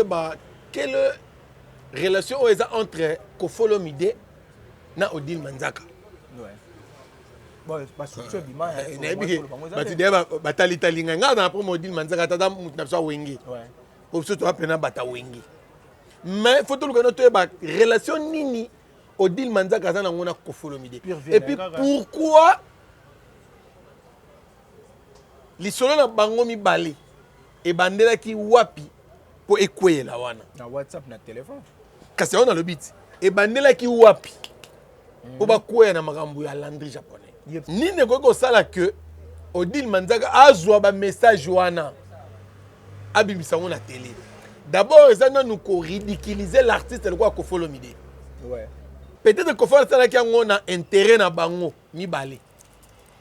Ba quelle relation oyo eza entre Koffi Olomide na Odile Manzaka? Nayebi bato deya batalitali ngai ngai na promo Odile Manzaka tata moto na biso awenge po biso toza mpena bato awenge, mais faut toluka no toyeba relation nini Odile Manzaka aza nango na Koffi Olomide et puis pourquoi lisolo na bango mibale ebandelaki wapi mpo ekweyela wana. Na WhatsApp, na telefone. Kasi yango nalobi ti ebandelaki wapi mpo bakweya na makambo ya Landry Japonais? Nini ekoki kosala ke Odile Manzaka azwa bamessage wana, abimisa yango na télé? D'abord eza nanu koridiculiser l'artiste lokola Koffi Olomide. Peut-être Koffi asalaki yango na intérêt na bango mibale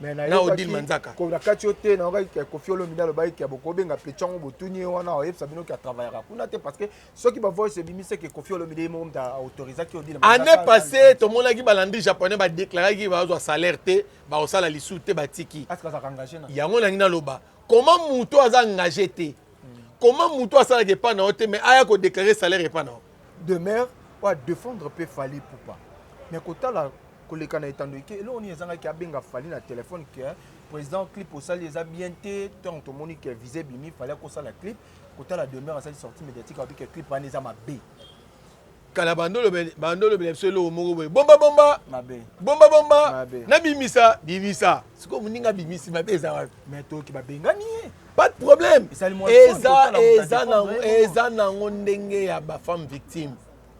na Odile Manzaka. Na kati yo te, nayokaki Koffi Olomide alobaki ke bokobenga Pechango, botuni ye wana, oyebisa bino ke atravaillaka kuna te, parce que soki bavoice ebimi, ke Koffi Olomide ye moko moto autorisaki Odile. Année passée tomonaki baLandry Japonais badéclaraki bazwa salaire te, bakosala lisu te, batiki. Azalaka engagé na Yango nangi naloba, comment moto aza engagé te, comment moto asalaka epa na yo te, mais aya kodéclare salaire epa na yo? Demeure oyo adéfendre mpe Fally Ipupa, mais kotala koleka na etando eke, eloko nini ezangaki abenga Fally na telefone ke président, clip osali eza bien te? Ntango tomoni ke visa ebimi, Fally akosala clip, kotala Demeure asali sortie médiatique, alobi ke clip wana eza mabe. Kala bandolobela biso eloko moko boye, bomba bomba. Mabe. Bomba bomba. Nabimisa bimisa. Sikoyo moninga abimisi, mabe eza wapi? Mais toyoki babengani ye. Pas de problème, eza nango ndenge ya bafemme victime.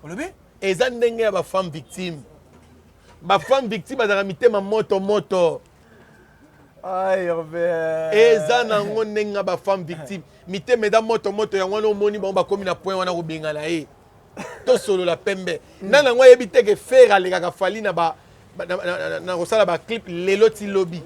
Olobi? Eza ndenge ya bafemme victime. Bafemme victime bazalaka mitema moto moto. Eza nango ndenge ya bafemme victime, mitema eza moto moto. Yango wana omoni bango bakomi na point wana kobengana ye. Tosolola pembe, nani yango ayebi te ke Ferre alekaka Fally na ba na kosala baclip lelo ti lobi?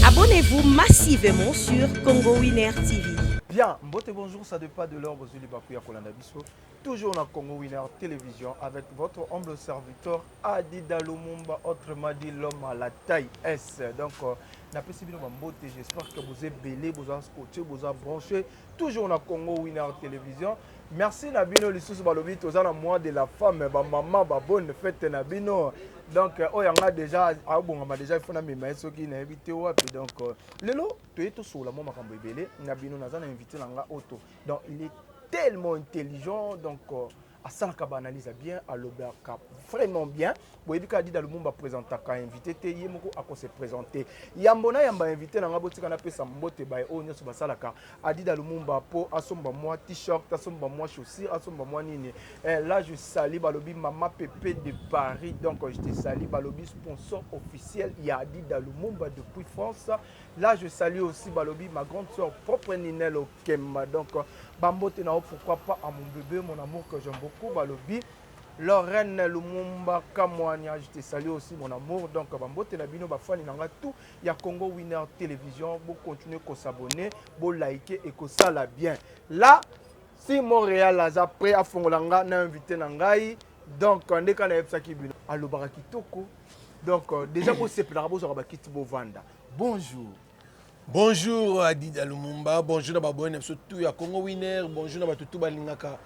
Abonnez-vous massivement sur Congo Winner TV. Bien, mbote, bonjour, ça dépend de l'heure, bozuli bakuya kolanda biso. Toujours na Congo Winner Télévision avec votre humble serviteur Adida Lumumba, autrement dit l'homme à la taille S. Donc, napesi bino bambote, j'espère que vous êtes belé, vous avez scotché, vous avez branché. Toujours na Congo Winner Télévision. Merci na bino lisusu. Balobi toza na mois de la femme, ba maman, ba bonne fête na bino. Donc oyo nga déjà abongama déjà, il faut na mema ye soki nayebi te wapi. Donc lelo toye tosolola mwa makambo ebele na bino. Naza na invité na nga oto, donc il est tellement intelligent, donc asalaka baanalyse bien, alobaka vraiment bien. Boyebi kaka Dida Lumumba présentaka invité te, ye moko akose présenter. Yambo na yamba invité na nga, botika napesa mbote baye oyo nyonso basalaka Adida Lumumba mpo asomba mwa t-shirt, asomba mwa chaussure, asomba mwa nini. Là je salue, balobi, mama Pepe de Paris, donc je te salue, balobi sponsor officiel ya Adida Lumumba depuis France. Là je salue aussi, balobi, ma grande sœur propre Ninel Okemba, donc bambote na yo. Pourquoi pas à mon bébé, mon amour que j'aime beaucoup, balobi Lorraine Lumumba Kamwania, je te salue aussi, mon amour. Donc bambote na bino bafani na nga tout ya Congo Winner Télévision. Bo continuer ko s'abonner, bo liker et ko sala bien. Là si Montréal aza prêt afongola nga na invité na ngai. Donc ndeka nayebisaki bino, alobaka kitoko. Donc déjà bosepelaka, bozwaka bakiti, bovanda. Bonjour. Bonjour Adida Lumumba, bonjour na baboye na biso tout ya Congo Winner, bonjour na bato tout balingaka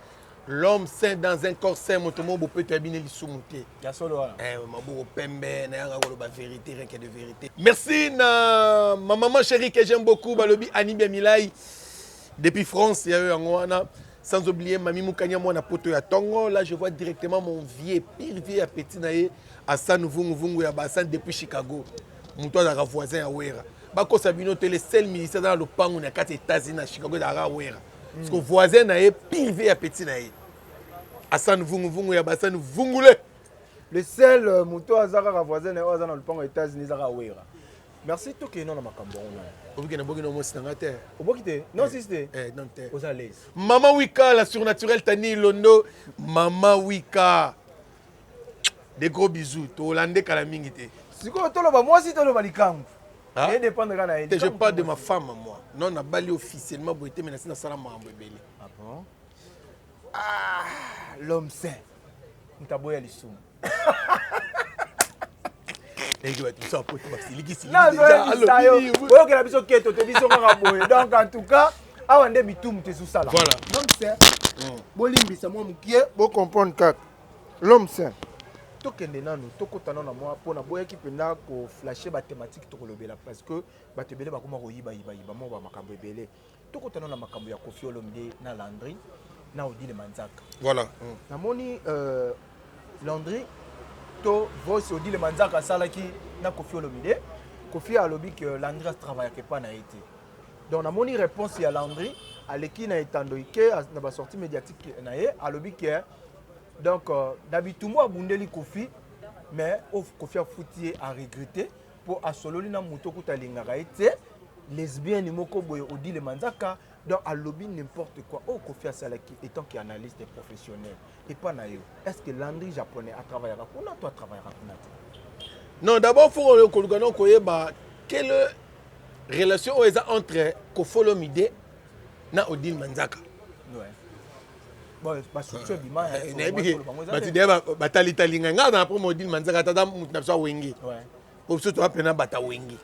l'homme saint dans un corps saint, moto moko bopeto ya bino lisumu te. Ya solo wana. Maboko pembe na yanga koloba vérité, rien que de vérité. Merci na ma maman chérie que j'aime beaucoup, balobi Annie Milai depuis France ya yo yango wana. Sans oublier Mami Mukanya mwana poto ya tongo. Là je vois directement mon vieux, pire vieux ya petit na ye Hassan Vungu Vungu ya Bassan depuis Chicago. Moto azalaka voisin ya Wera. Bakosa bino te, le seul ministère aza na lopango na kati ya États-Unis na Chicago ezalaka Wera. Parce que voisin na ye, pire vieux ya petit na ye. Hassan Vungu Vungu ya Bassan Vungule. Le seul moto aza kaka voisin na ye oyo aza na lopango ya États-Unis ezaka Wera. Merci, tokende na makambo yango nani. Obiki na boki na mwasi na nga te. Oboki te? Non, sisi te. Non te. Oza l'aise. Mama Wika, la surnaturelle Tani Londo. Mama Wika. Des gros bisous. Tolande kala mingi te. Sikoyo toloba mwasi, toloba likambo. Ah? E dépendre kaka na ye. Te, je parle de ma femme, moi. Non, nabali officiellement boye te, mais nasi nasala makambo ebele. Ah bon? Ah, l'homme saint, moto aboya lisumu. Ndenge bato biso apoto basilikisi. Nazoyebisa yo, boyokela biso keto te, biso kaka boye. Donc en tout cas, Awa nde bitumu tezosala. Voilà. L'homme saint, bolimbisa mwa mokie, bocomprendre kaka. L'homme saint, tokende nanu, tokota nanu na mwa mpo naboyaki mpenza koflashe bathématique tokolobela, parce que bato ebele bakoma koyibayibayiba mwa bamakambo ebele. Tokota nanu na makambo ya Koffi Olomide na Landry na Odile Manzaka. Voilà. Namoni Landry to voice Odile Manzaka asalaki na Koffi Olomide. Koffi alobi ke Landry atravaillaka epa na ye te. Donc namoni réponse ya Landry aleki na etando ike na basortie médiatique na ye, alobi ke donc na bitumbu abundeli Koffi, mais oyo Koffi afuti ye, aregrete mpo asololi na moto okuta alingaka ye te, lesbienne moko boye, Odile Manzaka. Donc alobi n'importe quoi. Oyo Koffi asalaki étant que analyste professionnel epa na yo, est ce que Landry Japonais atravaillaka kuna to atravaillaka kuna te? Non, d'abord faut koluka na koyeba quelle relation oyo eza entre Koffi Olomide na Odile Manzaka. Ouais. Bon, bastructure ebima. Nayebi bato deya batalitali ngai, ngai na promo Odile Manzaka, tata motu na biso awenge. Po biso toza mpena bato awenge,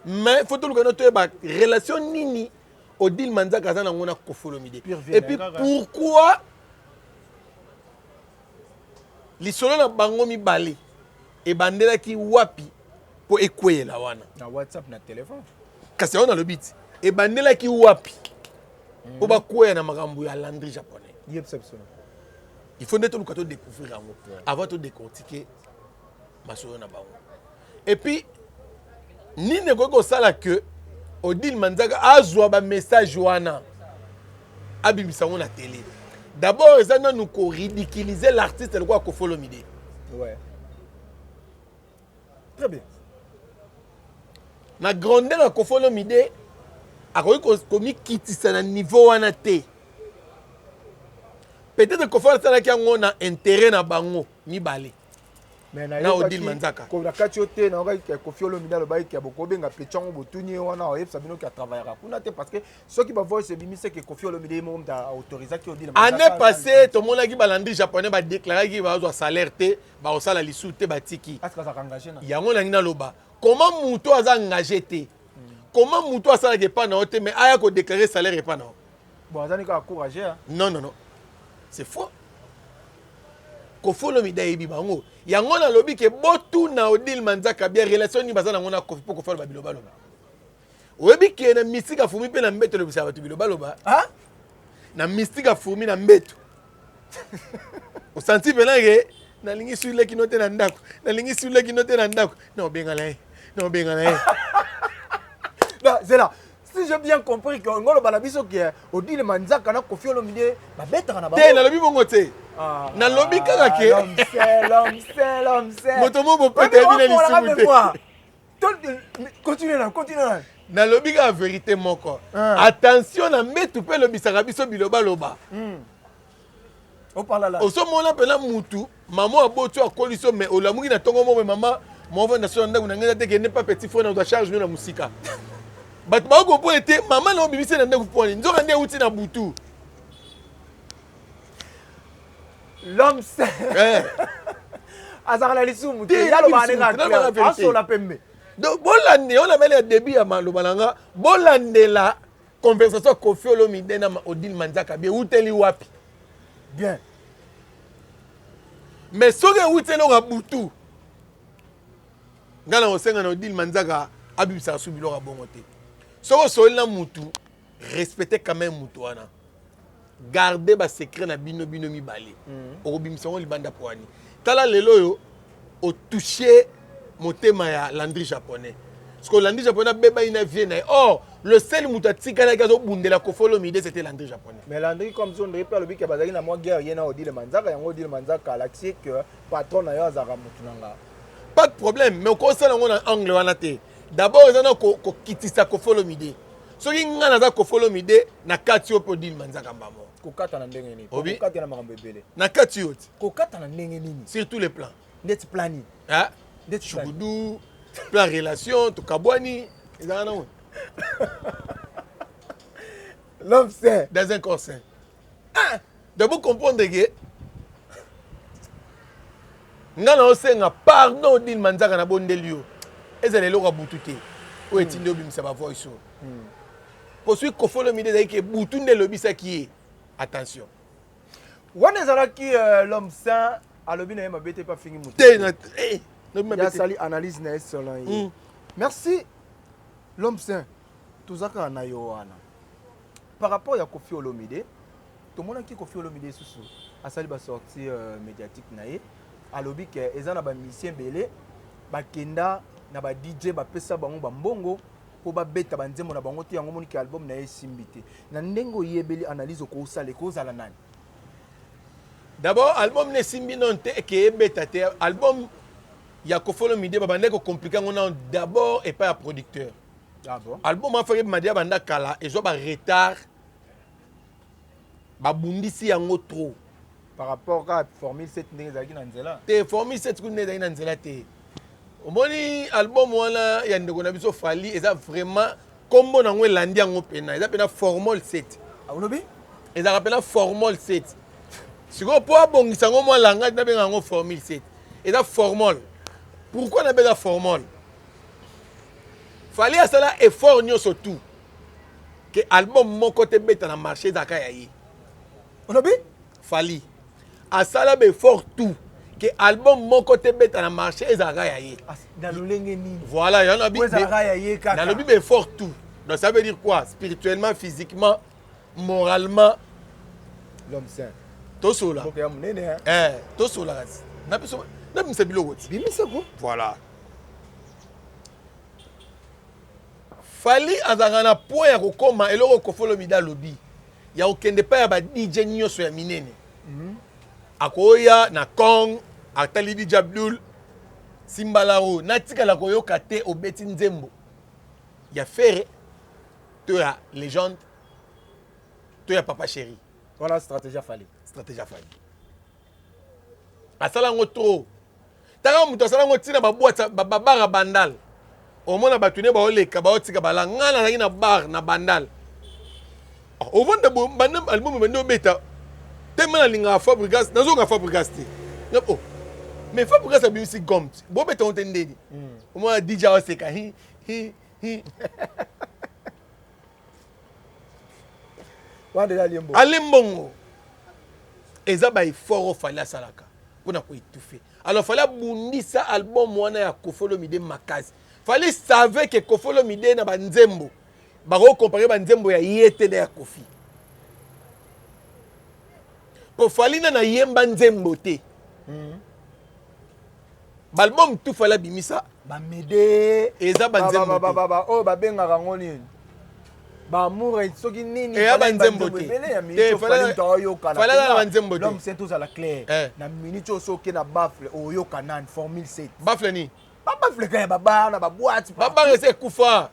mais faut toluka na toyeba relation nini Odile Manzaka aza nango na Koffi Olomide. Pire vie et puis na ye kaka. Pourquoi lisolo na bango mibale ebandelaki wapi mpo ekweyela wana? Na WhatsApp, na téléphone. Kasi yango nalobi ti ebandelaki wapi mpo bakweya na makambo ya Landry Japonais? Yebisa biso. Il faut nde toluka todécouvrir yango avant todécortiquer masolo na bango. Et puis nini ekoki kosala ke Odile Manzaka azwa bamessage wana, abimisa yango na télé? D'abord eza nanu koridiculiser l'artiste lokola Koffi Olomide. Ouais, très bien. Na grandeur ya Koffi Olomide, akoki komikitisa na niveau wana te. Peut-être Koffi asalaki yango na intérêt na bango mibale Mais na Odile Manzaka. Na kati yo te, nayokaki ke Koffi Olomide alobaki ke bokobenga petit yango, botuni ye wana, oyebisa bino ke atravaillaka kuna te, parce que soki bavoice ebimisi ke Koffi Olomide ye moko moto autorisaki Odile. Année passée tomonaki baLandry Japonais badéclaraki bazwa salaire te, bakosala lisu te, batiki. Est-ce azalaka engagé na Yango nangi naloba, comment moto aza engagé te, comment moto asalaka epa na yo te, mais aya kodéclare salaire epa na yo? Bon, aza ni kaka courageux, hein? Non, non, non, c'est faux. Koffi Olomide ayebi bango. Yango nalobi ke botuna Odile Manzaka bien relation nini baza nango na Koffi, mpo Koffi aloba bilobaloba. Oyebi ke na mystique afumi mpe na mbeto elobisaka bato bilobaloba. Ah? Na mystique afumi na mbeto, osanti mpena ke nalingi suleki no te na ndako, nalingi suleki no te na ndako, na obengana ye, na obengana ye. Non, c'est là. Si j'ai bien compris que ngolo bala biso ke Odile Manzaka na Koffi Olomide babetaka na bango. Te, nalobi bongo te. Ah, Nalobi kaka ke L'homme c'est, l'homme c'est, l'homme c'est. Moto mo bopete yebi na lisumu te. Continue na, continue na. Nalobi kaka vérité moko. Ah. Attention, na mbetu mpe elobisaka biso bilobaloba. Oparla là. Ozomona mpena mutu mama aboti oyo akolisi yo, mais olamuki na ntongo moko, mama maovanda so na ndako na ngai eza te, kende pa petit frère na ozwa charge no na mosika. Bato bakokomprendre te, mama na obimisi na ndako mponi nzoka nde euti na butu. L'homme c'est. Eh. Azalaka na lisumu Te, te. Yaloba lisumu ndenge te, nalobaka vérité. asola pembe. Donc bolande oyo nabele ya début ya maloba na nga, bolandela conversation ya Koffi Olomide na Odile Manzaka bi euteli wapi. Bien. Mais soki euti eloko ya butu, ngai na kosenga na Odile Manzaka abimisaka su biloko ya bongo te. Soki osoli na mutu, respecte quand même mutu wana, garde basecret na bino, bino mibale. Okobimisa yango libanda po wani? Tala lelo oyo otouche motema ya Landry Japonais, parce que Landry Japonais abebani na vie na ye. Or le seul moto atikalaki azobundela Koffi Olomide, c'était Landry Japonais. Mais Landry, comme so ndenge mpe alobi ke bazalaki na mwa guerre, ye na Odile Manzaka. Yango Odile Manzaka alakisi ke patron na yo azalaka motu na nga. Pas de problème, mais okosala yango na angle wana te. D'abord eza na kokitisa Koffi Olomide. Soki ngai naza Koffi Olomide, na kati yo mpe Odile Manzaka mbamo. Kokata na ndenge nini? Obi? Kokata na makambo ebele. Na kati yo ti. Kokata na ndenge nini? Sur tous les plans. Ndeti plan nini? Ah? Ndeti plan nini? Shugudu plan, relation tokabwani, ezalaka nango. L'homme saint. Dans un corps saint. Ah! D'abord comprendre ke nga na osenga pardon Odile Manzaka, na bondeli yo, ezala eloko ya butu te oyo etindi obimisa bavoice oyo. Mpo soki Koffi Olomide ezalaki ke butu nde elobisaki ye, attention. Wana ezalaki l'homme saint alobi na ye mabe te, mpe afingi moto te na eh, lobi mabe ye te. Asali analyse na ye selon ye. Merci l'homme saint, toza kaka na yo wana par rapport ya Koffi Olomide. Tomonaki Koffi Olomide susu asali basortie médiatique na ye, alobi ke eza na bamusicien ebele bakenda na ba DJ, bapesa bango bambongo mpo babeta banzembo na bango te. Yango moniki album na ye esimbi te. Na ndenge oyebeli analyse, okosala ekozala nani? D'abord, album ne esimbi nano te eke ebeta te. Album ya Koffi Olomide, babandaki kocompliquer yango nano d'abord epai ya producteur. Ah bon? Album afaki ebima deya banda kala, ezwa baretard, babundisi yango trop. Par rapport kaka formule 7 ndenge ezalaki na nzela? Te, formule 7 kuna ezalaki na nzela te. Omoni album wana ya ndeko na biso Fally, eza vraiment nkombo nango elandi yango mpena, eza mpena formule 7. Ah, olobi? Ezalaka mpena formule 7. Sikoyo mpo abongisa yango mwa langage, nabenga yango formule 7. Eza formule. Pourquoi nabenga formule? Fally asala effort nyonso tout ke album moko te beta na marché ezalaka ya ye. Olobi? Fally asala baeffort tout ke album moko te beta na marché ezalaka ya ye. Na lolenge nini? Voilà, yango po ezalaka ya ye kaka. Nalobi baeffort tout, donc ça veut dire quoi? Spirituellement, physiquement, moralement. L'homme saint. Tosola. Mboka ya monene, hein? Eh, tosola kasi na biso nabimisa biloko ti. Bimisa ko. Voilà, Fally azalaka na point ya kokóma eloko Koffi Olomide alobi ya kokende epai ya ba DJ nyonso ya minene. Akoya na Kong, atali DJ Abdul Simbalaro, natikala koyoka te obeti nzembo ya Ferre to ya Légende to ya Papa Chéri. Voilà stratégie ya Fally. Stratégie ya Fally, asala yango trop. Taka moto asala yango ntina baboîte, babar ya Bandal, omona bato ne baoleka, baotika bala. Ngai nazalaki na bar na Bandal, ovanda banda album bandi obeta tema, nalingaka Fabregas, nazoka Fabregas te. Oh, mais Fabregas abimisi gomt, bobeta ngo te ndeni. Omona DJ aoseka hi hi hi. Wana deja liembo. Ale mbongo eza baeffort oyo Fally asalaka mpona koétouffer. Alors Fally abundisa album wana ya Koffi Olomide makasi. Fally savait ke Koffi Olomide na banzembo bakocomparer banzembo ya ye te na ya Koffi, po Fally na nayemba nzembo te. Baalbum tout Fally abimisa bamede eza banzembo te. Oyo babengaka yango nini, baamour soki nini? Eya banzembo te. Ebele ya Te, minute Fally moto aoyokana. Fally aza na banzembo te. L'homme saint, tozala clair. Eh. Na minute oyo, soki oke na baffle, oyoka nani? Formule 7? Baffle nini? Babaffle kaka ya babar na baboîte. Babar eza ekufa,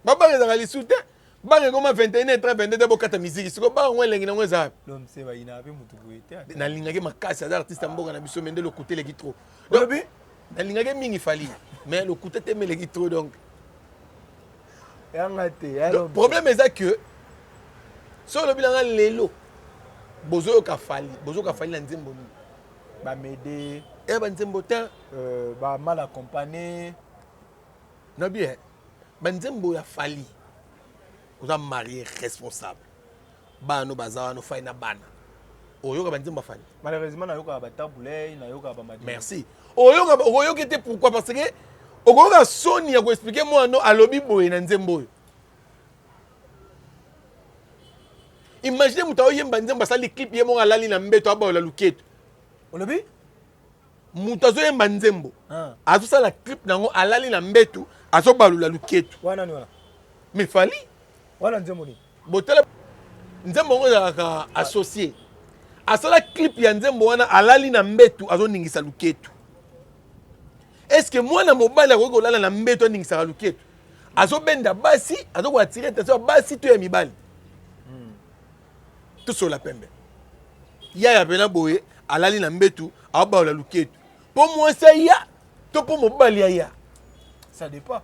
babar ezalaka lisu te. Bar ekoma 21 h 22 te, bokata miziki. Sikoyo bar yango elengi nango eza wapi? L'homme saint, bayinaka mpe motu boye te. Nalingaki makasi, aza artiste ya mboka na biso, mais nde lokuta eleki trop. Olobi? Nalingaki mingi Fally, mais lokuta te eleki trop, donc yanga te ya donc, l'homme. Problème eza que soki olobi nanga lelo bozoyoka Fally, bozoyoka Fally na nzembo nini? Bamede. Eya banzembo te. Bamal accompagné. Nabi eh, banzembo ya Fally, oza marié, responsable, bana no baza wana, ofai na bana, oyoka banzembo ya Fally? Malheureusement nayokaka batabulei, nayokaka bamadino. Merci. Oyoka, okoyoki te. Pourquoi? Parce que okoyoka soni ya koexpliquer mwana no alobi boye na nzembo oyo. Imagine moto aoyemba nzembo, asali clip, ye moko alali na mbeto, abaola luketo. Olobi? Moto azoyemba nzembo, Ah. azosala clip nango, alali na mbeto, azobalula luketo. Wana ni wana? Mais Fally. Wana nzembo nini? Botala nzembo yango ezalaka associé, asala clip ya nzembo wana, alali na mbetu, azoningisa luketu. Est ce que mwana mobali akoki kolala na mbetu, aningisaka luketu, azobenda basi, azokoattirer attention ya basi to ya mibali? Tosola pembe, yaya pena boye, alali na mbetu, aobaola luketu mpo mwasi aya to mpo mobali aya? Ça dépend,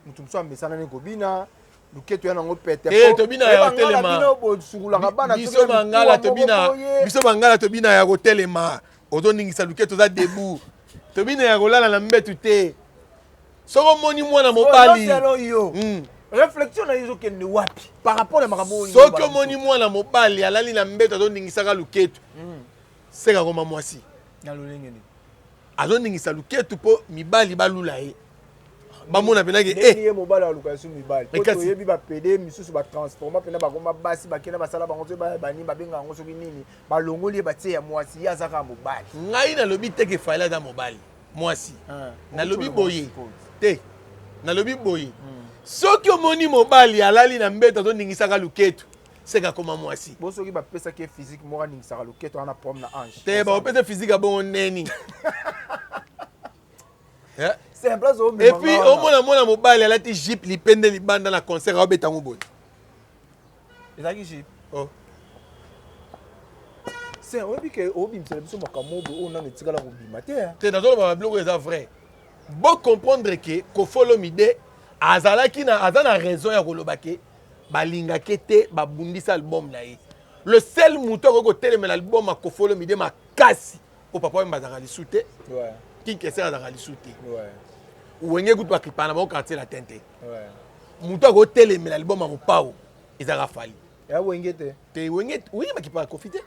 moto mosusu amesana nini kobina luketo ya nango pete. Eh, tobina ya kotelema. Bino bosukulaka bana. Biso bangala tobina, biso bangala tobina ya kotelema, ozoningisa luketo, oza debout. Tobina ya kolala na mbetu te. Soki omoni mwana mobali yo. Réflexion na ye ezokende wapi par rapport na makambo oyo? Soki omoni mwana mobali alali na mbeto, azoningisaka luketu, seka koma mwasi. Na lolenge nini? Azoningisa luketu mpo mibali balula ye, bamona mpenake. Ndenge ye mobali aluka esu mibali, po toyebi bapédé misusu batransforma mpena, bakoma basi, bakenda basala bango soki bani, babenga yango soki nini, balongoli ye, batie ya mwasi, ye aza kaka mobali. Ngai nalobi te ke Fally aza mobali mwasi. Nalobi boye te, nalobi boye: soki omoni mobali alali na mbeto, azoningisaka luketu, seka akoma mwasi. Bo soki bapesaki ye physique moko aningisaka loketo wana, problème na ange. Te, bakopesa physique abongo neni? C'est place. Et puis omona mwana mobali alati jupe, lipende libanda, na concert aobeta yango boye. Ezalaki jupe? Oh. Se oyebi ke obimisela biso makambo boye oyo nano etikala kobima te. Te, nazoloba babiloko eza vrai. Bocomprendre ke Koffi Olomide azalaki na, aza na raison ya koloba ke balingaki te babundisa album na ye. Le seul moto akoki kotelemela album ya Koffi Olomide makasi, po Papa Wemba azalaka lisu te, King Kester azalaka lisu te, Wenge kutu bakipana bango Quartier Latin te, moto akotelemela album ya Mopao ezalaka Fally. Ya Wenge te? Te, Wenge, Wenge bakipaka Koffi te.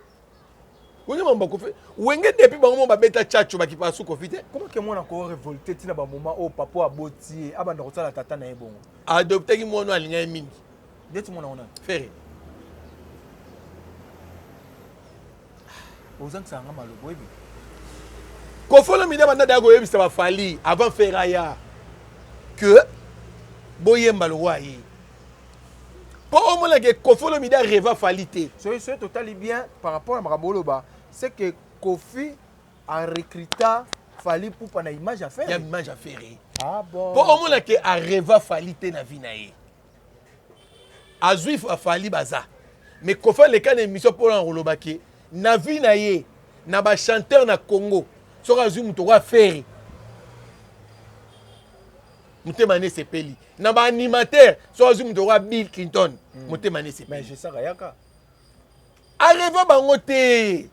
Wenge mambo Koffi, Wenge depuis bango mo babeta tchatcho, bakipaka su Koffi te. Comment ke mwana ko révolte ntina bamoment oyo papa aboti ye, abanda kosala tata na ye bongo? Adoptaki mwana oyo alingaki mingi. Ndeti mwana wana? Ferre. Ozangisaka nga maloba, oyebi. Koffi Olomide banda daya koyebisa baFally avant Ferre aya que boyemba lokwa ye, mpo omonake Koffi Olomide arêva Fally te. Soki totali bien par rapport na makambo oloba, c'est que Koffi arecruta Fally Ipupa na image ya Ferre. Ya image ya Ferre. Ah bon. Mpo omonake arêva Fally te na vie na ye. Azwi Fally baza, mais Koffi aleka na émission mpona koloba ke na vie na ye, na bachanteur na Congo, soki azwi moto okoya Ferre, motema ne esepeli. Na baanimateur, soki azwi moto okoya Bill Clinton, motema ne esepeli. Mais jesaka yaka. Arêva bango te,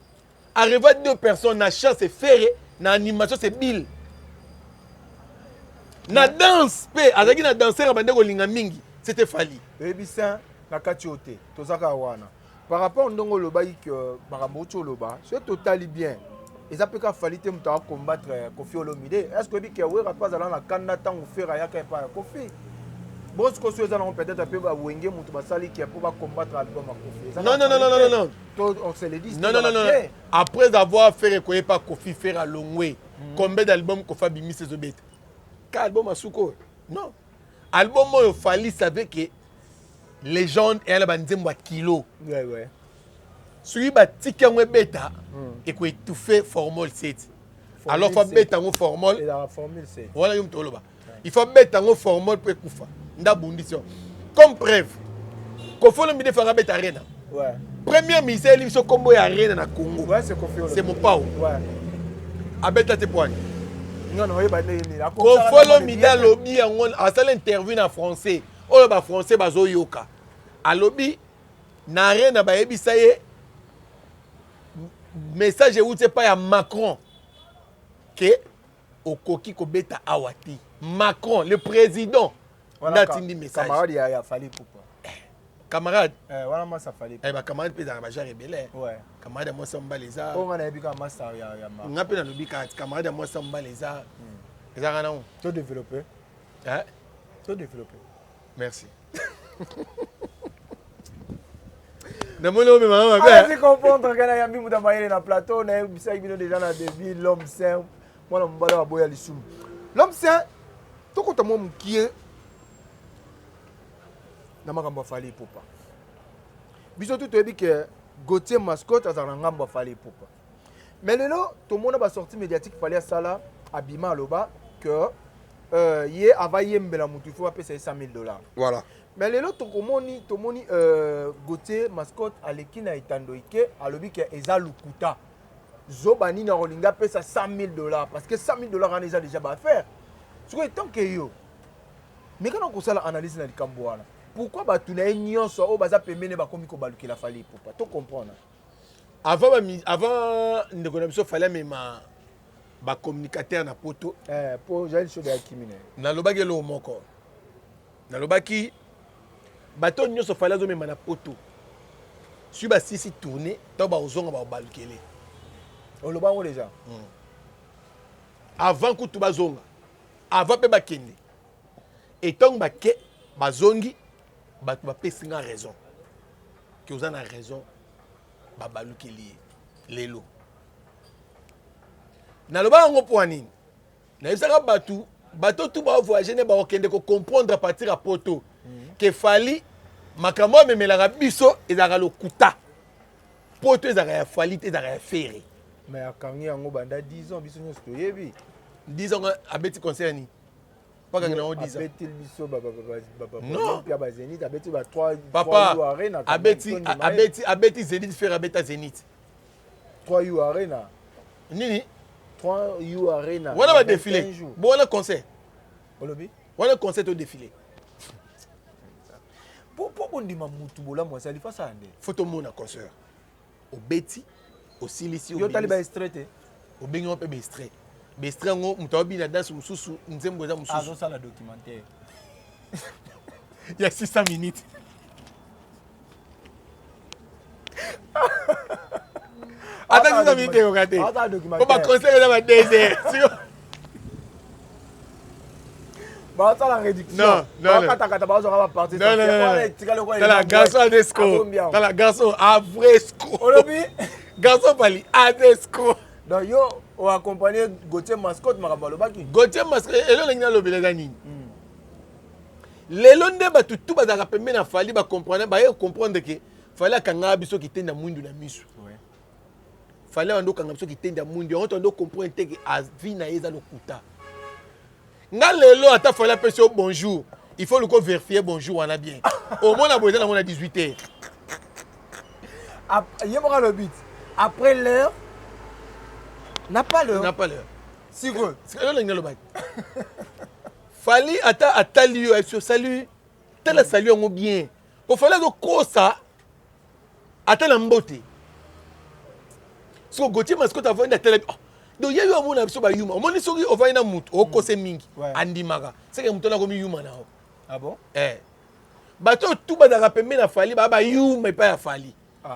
arêva deux personnes: na chant c'est Ferre, na animation c'est Bill, na danse mpe azalaki na danser abande kolinga mingi, c'était Fally. Oyebisa na kati oyo te, toza kaka wana par rapport ndenge olobaki ke makambo outi oloba. Soki totali bien, eza mpe kaka Fally te moto acombattre Koffi Olomide. Est ce que oyebi ke Wera mpe azala na kanda ntango Ferre ayaka epai ya Koffi? Bon, sikoyo so eza nango peut-être mpe bawenge moto basali ke mpo bacombattre album ya Koffi. Non, non, non, non, non, non. To on se le dit. Non, non, non, non. Après avoir fait koyepa Koffi, Ferre alongwe. Combien d'albums Koffi abimisi ezobeta? Ka album asuko non, album oyo Fally savait que Légende eyala banzembo ya kilo. Soki batiki yango ebeta, ekoétouffe Formule 7. Alors faut abeta yango formol wana, yo moto oloba, il faut abeta yango formol mpo ekufa. Nde abundisi yo. Comme preuve, Koffi Olomide faka abeta Arena. Première musicien eyeli biso nkombo ya Arena na Congo, c'est Mopao. Abeta te poani. Koffi Olomide alobi yango, asala interview na français oyo bafrançais bazoyoka. Alobi na Arena bayebisa ye message euti epai ya Macron ke okoki kobeta awa te. Macron le président nde atindi message. Camarade ya Fally Ipupa. Camarade. Wana masa Fally. Eh, bacamarade mpe ezalaka bagenre ebele. Camarade ya mwasi ya mobali eza. Oyo nga nayebi kaka masa ya Nga mpe nalobi kaka camarade ya mwasi ya mobali eza, ezalaka nango. To développer. Eh? To développer. Merci, namoni omemaka mabe. Allez comprendre que nayambi moto ya mayele na plateau. Nayebisaki bino déjà na début, l'homme saint, mwana mobali oyo aboya lisumu, l'homme saint. Tokota mwa mokie na makambo ya Fally Ipupa. Biso tu toyebi ke Gautier Mascotte azala na ngambo ya Fally Ipupa, mais lelo tomona basortie médiatique Fally asala, abima aloba que ye ava yembela motu, il faut apesa ye 100 000 $. Mais lelo tokomoni, tomoni Gautier Mascotte aleki na etando ike, alobi ke eza lukuta. Zoba nini akolinga apesa 100 000 $? Parce que 100 000 $ wana eza déjà baaffaire. Sikoyo tant ke yo mekana kosala analyse na likambo wana, pourquoi bato na ye nyonso oyo baza pembeni bakomi kobalukela Fally Ipupa? To comprendre. Avant ndeko na biso Fally amema bacommunicateur na Poto, po Jael Show ya kimi na ye. Nalobaki eloko moko, nalobaki Bato nyonso Fally azomema na poto, soki basisi tourne, ntango bakozonga bakobalukele. Oloba yango déjà. Avant kutu bazonga, avant mpe bakende, etango bake bazongi, bato bapesi nga raison ke oza na raison, babalukeli ye. Lelo naloba yango mpo ya nini? Nayebisaka bato, bato tu bavoyage nde bakokende kocomprendre à partir ya poto ke Fally, makambo amemelaka biso ezalaka lokuta. Poto ezalaka ya Fally te, ezalaka ya Ferre. Mais akangi yango banda 10 ans, biso nyonso toyebi. 10 ans, abeti concert nini mpaka nango 10 ans? Abeteli biso. Non. Ya bazénith, abeti ba 3 Papa, Arena. abeti Zénith, Ferre abeta Zénith. 3 U Arena. Nini? 3 U Arena. Wana badéfilé bo, wana concert. Olobi? Wana concert to défilé. Po bondima mutu bolamu asali, fasala nde. Faut tomona concert obeti, osilisi. Yo tali baextrait te. Obengi ngo mpe baextrait, baextrait yango moto aobina danse mosusu, nzembo eza mosusu. Azosala documentaire. Ya 600 minutes. Ata 600 minutes ekoka te, po baconcert eza ba 2 heures. Bazosala réduction, bakatakata, bazwaka bapartie. Tala garçon adesco, tala garçon a vrai escroc. Olobi? Garçon Fally adesco. Donc yo oaccompagne Gautier Mascotte, makambo alobaki. Gautier Mascotte, elo ndenge nalobela eza nini? Lelo nde bato tu bazalaka pembeni na Fally bacomprendre, baye comprendre ke Fally akangaka biso kitendi ya mwindu na miso. Fally abandi okanga biso kitendi ya mwindu yango, toandi ocomprendre te ke avi na ye eza lokuta. Nga lelo, ata Fally apesi yo bonjour, il faut luko vérifier bonjour wana bien, omona boye eza nango na 18 heures. Ye moko alobi après l'heure n'a pas l'heure. N'a pas l'heure. Sikoyo. Sikoyo ndenge alobaki, Fally ata atali yo, ayebisi yo salut, tala salut yango bien, po Fally azokosa ata na mbote. Siko Gautier Mascotte avandi, atala, oh, donc ye yo amona biso bayuma. Omoni, soki ovandi na mutu okose mingi, andimaka seke motu wana akomi yuma na yo. Ah bon? Eh. Bato oyo tu bazalaka pembeni na Fally baa bayuma epai ya Fally,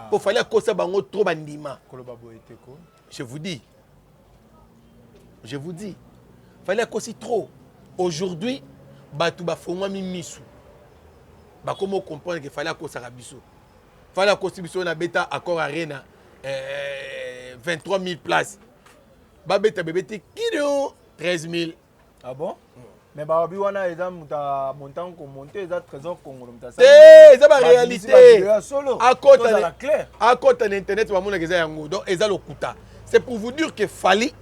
po Fally akosa bango trop, bandima. Koloba boye te ko. Je vous dis, je vous dis, Fally akosi trop. Aujourd'hui bato bafongwami misu, bakoma ocomprendre ke Fally akosaka biso. Fally akosi biso na beta Accor Arena, 23 000 places, babeta bebeti kilo 13 000. Ah bon? Mais babi wana eza moto amontango komonte, eza Trésor Congolo moto. Te, eza baréalité. Akota akota na internet, bamonaka eza yango. Donc eza lokuta. C'est pour vous dire que Fally,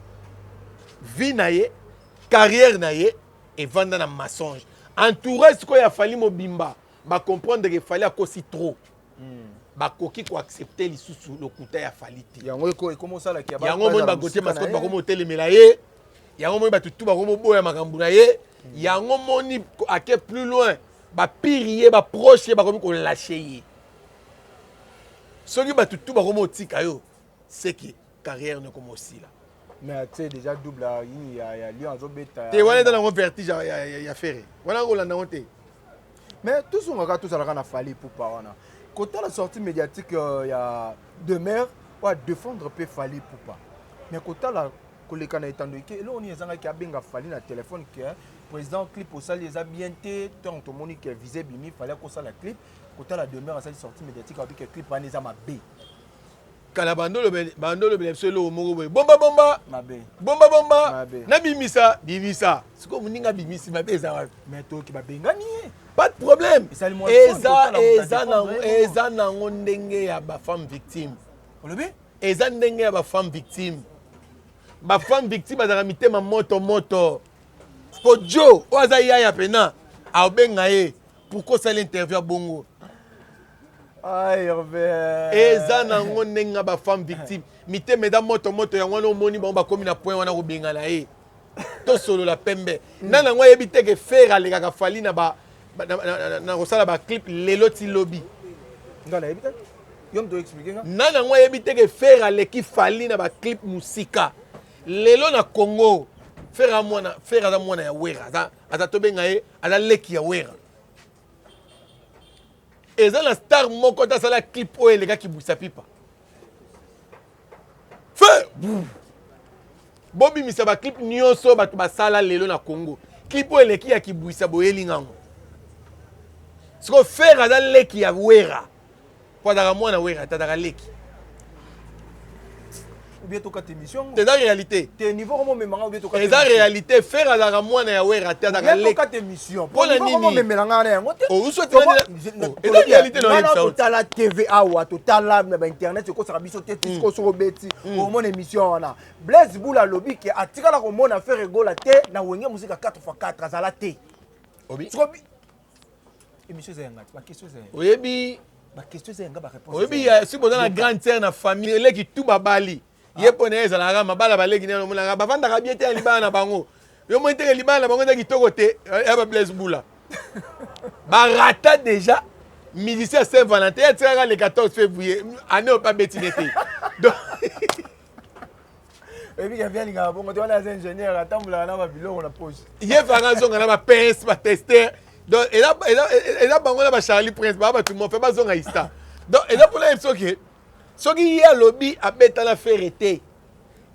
vie na ye, carrière na ye evanda na mensonge. Entourage sikoyo ya Fally mobimba bacomprendre ke Fally akosi trop, bakoki koaccepte lisusu lokuta ya Fally te. Yango ekoma osalaki. Yango moni baGautier Mascotte bakoma otelemela ye, yango moni bato tu bakoma oboya makambo na ye, yango moni ake plus loin, bapire ye, baproche ye bakomi kolâcher ye. Soki bato tu bakomi otika yo, seke carrière no ekoma osila. Mais atie déjà double ya Lyon, azobeta. Te, wana eza nango vertige ya Ferre wana, kolanda yango te. Mais tozongaka, tozalaka na Fally Ipupa wana, kotala sortie médiatique ya Demeure oyo adéfendre mpe Fally Ipupa. Mais kotala koleka na etando eke, eloko nini ezangaki abenga Fally na telefone ke président, clip osali eza bien te? Ntango tomoni ke visa ebimi, Fally akosala clip, kotala Demeure asali sortie médiatique, alobi ke clip wana eza mabe. Kala bandolobela biso eloko moko boye, bomba bomba. Mabe. Bomba bomba. Mabe. Nabimisa bimisa. Sikoyo moninga abimisi, mabe eza wapi? Mais toyoki babengani ye. Pas de problème. Esali mwa soni eza kotala moto eza adéfendre nango ye. Eza nango ndenge ya bafemme victime. Olobi? Eza ndenge ya bafemme victime. Bafemme victime bazalaka mitema moto moto, po jo oyo aza yaya pena aobenga ye, pourquoi osali interview ya bongo? Ah, Hervé. Eza nango ndenge ya bafemme victime, mitema eza moto moto. Yango wana omoni bango bakomi na point wana kobengana ye. Tosolola pembe, nani yango ayebi te ke Ferre alekaka Fally na ba na kosala baclip lelo ti lobi? Nga nayebi te, yo moto oexplike nga. Nani yango ayebi te ke Ferre aleki Fally na baclip mosika lelo na Congo? Ferre aza mwana, Ferre aza mwana ya Wera, aza tobenga ye aza leki ya Wera. Eza na star moko te asala clip oyo eleka Kibuisa Pipa. Feu! Bobimisa ba clip nyonso bato basala lelo na Congo. Clip oyo eleki ya Kibuisa boyeli ngango. Siko Ferre aza leki ya Wera. Po azalaka mwana Wera, azalaka leki. Ou bien tokata émission yango. Eza réalité. Te niveau komo memanga ou bien tokata. Eza réalité, Ferre azalaka mwana ya Wera te, azalaka leki. Tokata émission. Pona nini? Komo memela nga na yango te. Oh, uso eza réalité na yebisa. Totala TV awa, totala na ba internet ekosaka biso te tisiko soko beti. Omona émission wana. Blaise Bula alobi ke atikala komona Ferre Gola te na Wenge Musica 4x4 azala te. Obi. Siko émission eza yanga, ba question eza yanga. Oyebi ba question eza yanga ba réponse. Oyebi ya si boza na grande sœur na famille eleki tout babali. Ye pona ye ezalaka mabala baleki na omonaka bavandaka bien te ya libala na bango. Yo moni te libala na bango eza kitoko te ya ba Blaise Bula. Barata déjà musicien Saint Valentin ya tikaka le 14 février année oyo babeti ne te. Donc oyebi ke vian alingaka bongo te wana aza ingénieur atambolaka na babiloko na poche ye faka azonga na bapince batester donc eza bango na bacharlie prince baa bato mofe bazonga ista donc eza mpona ye soki soki ye alobi abetana Ferre te,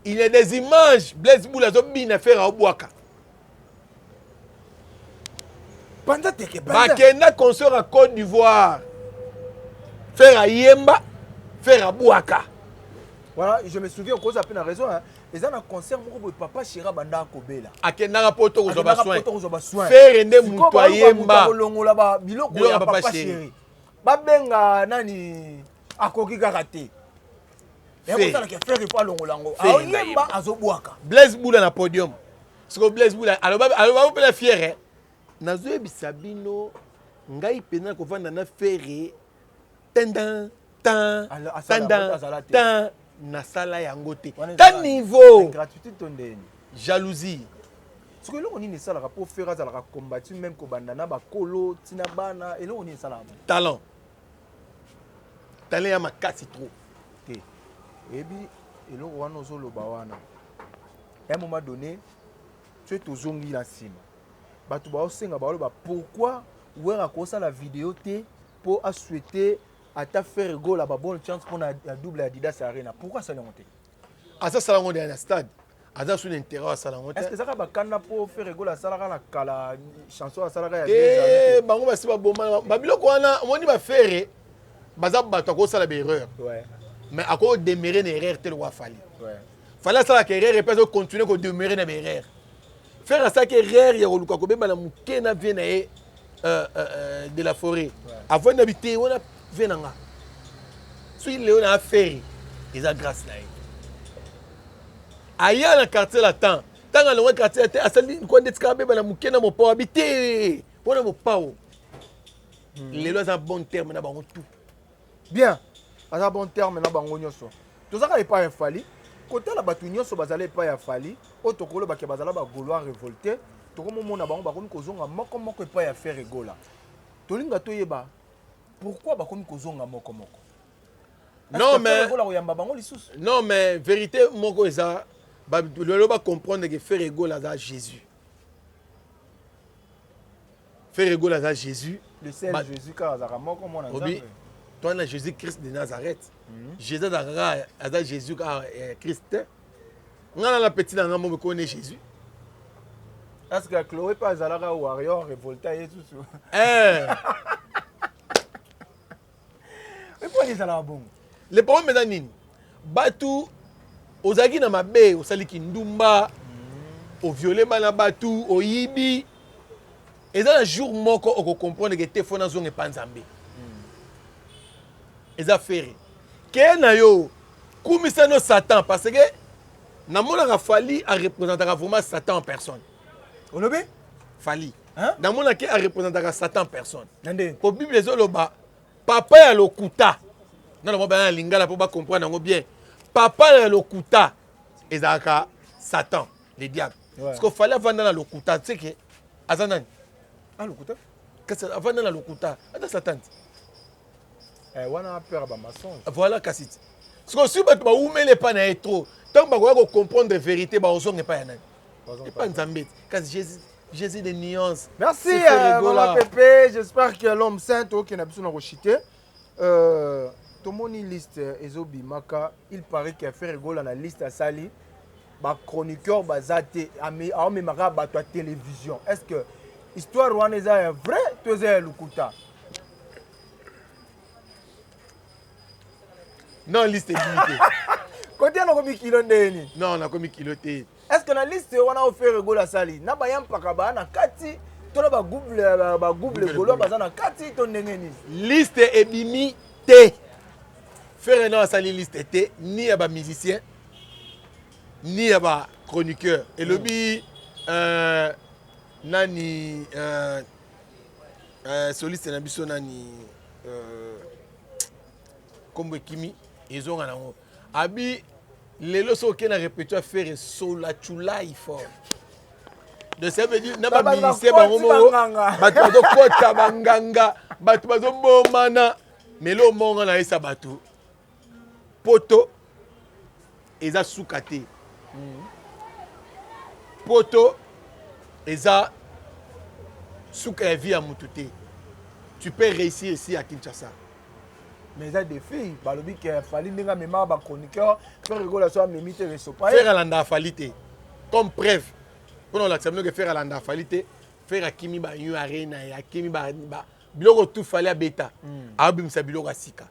il y a des images Blaise Bula azobina, Ferre aobwaka. Panza teke. Bakenda concert ya Côte d'Ivoire, Ferre ayemba, Ferre abwaka. Voilà, je me souviens, okoza mpe na raison, hein. Eza na concert moko boye, papa chéri abandaka kobela. Akendaka po to kozwa basoin, kozwa basoin. Ferre nde moto ayemba. Kolongola ba biloko ya papa chéri, babenga nani, akoki kaka te. Yakosalaka Ferre po alongola yango, aoyemba, azobwaka. Blaise Bula na podium. Siko Blaise Bula aloba mpena fiere: "Nazoyebisa bino, ngai mpenza kovanda na Ferre tandan tan tandan tan, nasala yango te." Ta niveau gratuité to ndeni? Jalousie. Soki eloko nini esalaka mpo Ferre azalaka combattu, même kobanda na bakolo ntina bana, eloko nini esalaka? Talent, talent ya makasi trop. Te, oyebi eloko wana ozoloba wana, à un moment donné soki tozongi na nsima, bato baosenga, baoloba: pourquoi Wera akosala video te mpo asouhaite ata Ferre Gola ba bonne chance mpona ya double Adidas Arena? Pourquoi asali yango te? Aza yango na stade, aza su na intérêt asala yango te. Est ce que ezaka bakanda mpo Ferre Gola asalaka na kala chanson asalaka ya Te, bango basi baboma babiloko wana. Omoni, baFerre baza bato akosala baerreur, mais akodemeurer na erreur te lokwa Fally. Fally asalaka erreur epe azocontinue kodemeurer na baerreur. Ferre asalaki erreur ya koluka kobeba na moke na vie na ye de la forêt. Avandi na bi te wana vie na nga, soki leo na affaire eza grâce na ye. Aya na Quartier Latin, ntango alongwa Quartier te, asali kwa ndeti kaka beba na moke na Mopao, abi te mpona Mopao. Lelo aza bon terme na bango tout. Bien, aza bon terme na bango nyonso. Tozaka epai ya Fally, kotala bato nyonso bazala epai ya Fally oyo tokolobaki bazala bagaulois révolté, tokomomona bango bakomi kozonga moko moko epai ya Ferre Gola. Tolinga toyeba pourquoi bakomi kozonga moko moko. Non, mais Gola koyamba bango lisusu? Non, mais vérité moko eza, lelo bacomprendre ke Ferre Gola aza Jésus. Ferre Gola aza Jésus. Le seul Jésus kaka azalaka moko, mwana Obi Nzambe. Toi na Jésus Christ de Nazareth, Jésus azalaka kaka, aza Jésus kaka Christ te. Nga na petit na nga moko kone Jésus. Est ce que Chloé mpe azalaka warrior révolté ye susu? Eh. Eponi ezalaka bongo? Le problème eza nini? Bato ozalaki na mabe, osaliki ndumba, oviole bana bato, oyibi, eza na jour moko okocomprendre ke te, fo nazonga epa Nzambe. Eza Ferre ke na yo kumisa no Satan, parce que namonaka Fally areprésentaka vraiment Satan en personne. Olobi? Fally. Hein? Namonaki areprésentaka Satan en personne. Na ndenge? Po Bible ezoloba papa ya lokuta. Nano mwa bana na lingala mpo bacomprendre yango bien. Papa ya lokuta ezalaka Satan, le diable. Parce que Fally avanda na lokuta teke aza nani? Ah, lokuta. Kasi avanda na lokuta, ata Satan ti. Eh, wana père bamensonge. Voilà, kasi ti sikoyo soki bato bawumeli epai na ye trop, ntango bakoya kocomprendre vérité, baozonga epai ya nani? Epai Nzambe ti. Kasi Jésus, Jésus de nuance. Merci C'est Ferre Mama Gola. Pepe, j'espère que l'homme saint okende na biso na kochite. Tomoni liste ezobimaka, il paraît que Ferre Gola na liste asali bachroniqueur baza te, aomemaka bato ya télévision. Est ce que histoire wana eza ya vrai to eza ya lokuta? Non, liste ebimi te. Kote nakomi kilo ndeni? Non, nakomi kilo te. Est ce que na liste wana oyo Ferre Gola asali na bayampaka baa na kati to na bagouble bagouble golo baza na kati to ndenge nini? Liste ebimi te. Ferre no asali liste te, ni ya bamusicien ni ya bachroniqueur. Elobi nani soliste na biso nani, kombo ekimi ezonga nango, abi lelo soki okei na répertoire Ferre sola chulai fort. Donc ça veut dire na bamusicien bango moko bato bazokɔta banganga, bato bazobomana. Melo monga nayesa bato poto eza suka te, poto eza suka ya vie ya mutu te. Tu peux réussir ici à Kinshasa. Mais eza défi, balobi ke Fally ndenge amemaka bachroniqueur, Ferre Gola so amemi te, esopa. Ferre alanda Fally te. Comme preuve mpona kolakisa bino ke Ferre alanda Fally te, Ferre akimi ba U Arena, akimi biloko tu Fally abeta, aobimisa biloko ya sika.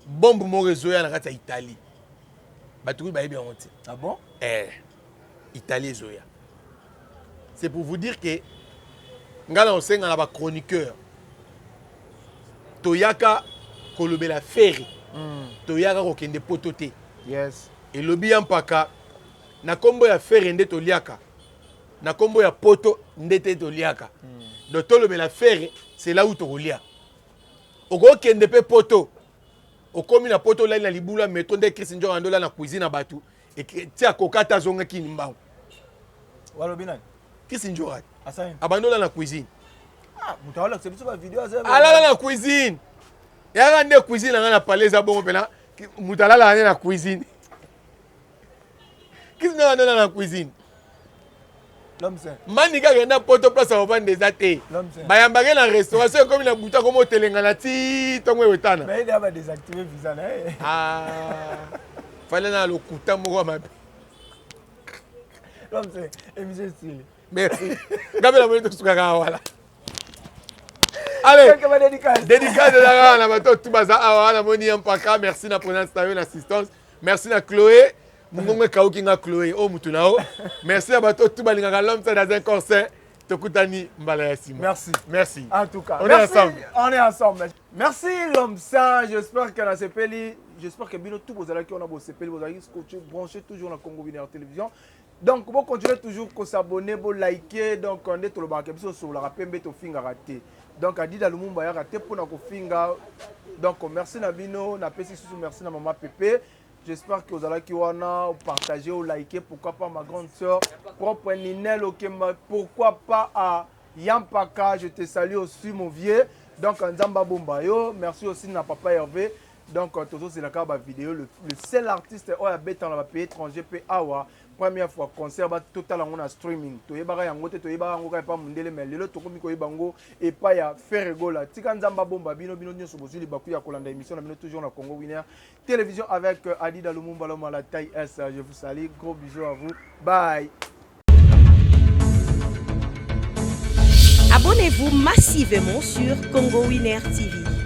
Bombe moko ezoya na kati ya Italie, bato kuyi bayebi yango te. Ah bon? Eh, Italie ezoya. C'est pour vous dire que ngai na kosenga na bachroniqueur, toyaka kolobela Ferre, toyaka kokende poto te. Elobi ya mpaka na nkombo ya Ferre nde toliaka, na nkombo ya poto nde te toliaka. Donc tolobela Ferre, c'est là où tokolia. Okokende mpe poto, okomi na poto, olali na libulu ya metro nde Chris Njoka nde olali na cuisine na bato ti akoka ata azongaki mbangu. Walobi nani? Chris Njoka. Asani. Abandi olala na cuisine. Ah, moto aolakisa biso bavideo aza. Alala na cuisine, yaka nde cuisine na ngai na palais eza bongo mpena moto alalaka nde na cuisine. Chris Njoka nde olala na cuisine. L'homme saint. Mani kaka enda poto, place ya kovanda eza te. L'homme saint. Bayambaki na restaurant, soki ekomi na butu akomi otelenga na ti ntongo ewetana. Mais il a désactivé visa na ye. Ah, Fally na lokuta moko ya mabe. L'homme saint, émission style. Merci, ngabe na moni tosukaka wala. Allez. Quelques dédicaces. Dédicace ezalaka na bato tu baza awa. Namoni ya mpaka, merci na présence na yo na assistance. Merci na Chloé, mongongo ekauki nga. Chloé oyo mutu na yo. Merci na bato tu balingaka l'homme saint dans un corps saint. Tokutani mbala ya nsima. Merci. Merci. En tout cas, on est merci. ensemble. On est ensemble. Merci l'homme saint. J'espère que na sepeli, j'espère que bino tout bozalaki wana bosepeli, bozalaki scotché, branché toujours na Congo Binaire Télévision. Donc bo continuer toujours ko s'abonner, bo liker. Donc nde tolobaka biso solaka pembe, tofingaka te. Donc Adida Lumumba yaka te mpona kofinga. Donc merci na bino, napesi susu merci na mama Pepe. J'espère que ozalaki wana opartager, oliker. Pourquoi pas ma grande sœur propre Ninel Okemba, pourquoi pas à Yampaka, je te salue aussi mon vieux. Donc Nzamba bomba yo. Merci aussi na papa Hervé. Donc tozozelaka bavideo, le seul artiste oyo abeta na bapays étranger mpe awa première fois concert totala yango na streaming. Toyebaka yango te, toyebaka yango kaka epa mondele, mais lelo tokomi koyeba yango epai ya Ferre Gola. Tika Nzambe abomba bino, bino nyonso bozwi libaku ya kolanda émission na bino toujours na Congo Winner Télévision avec Adida Lumumba, l'homme à la taille S. Je vous salue, gros bisous à vous, bye. Abonnez-vous massivement sur Congo Winner TV.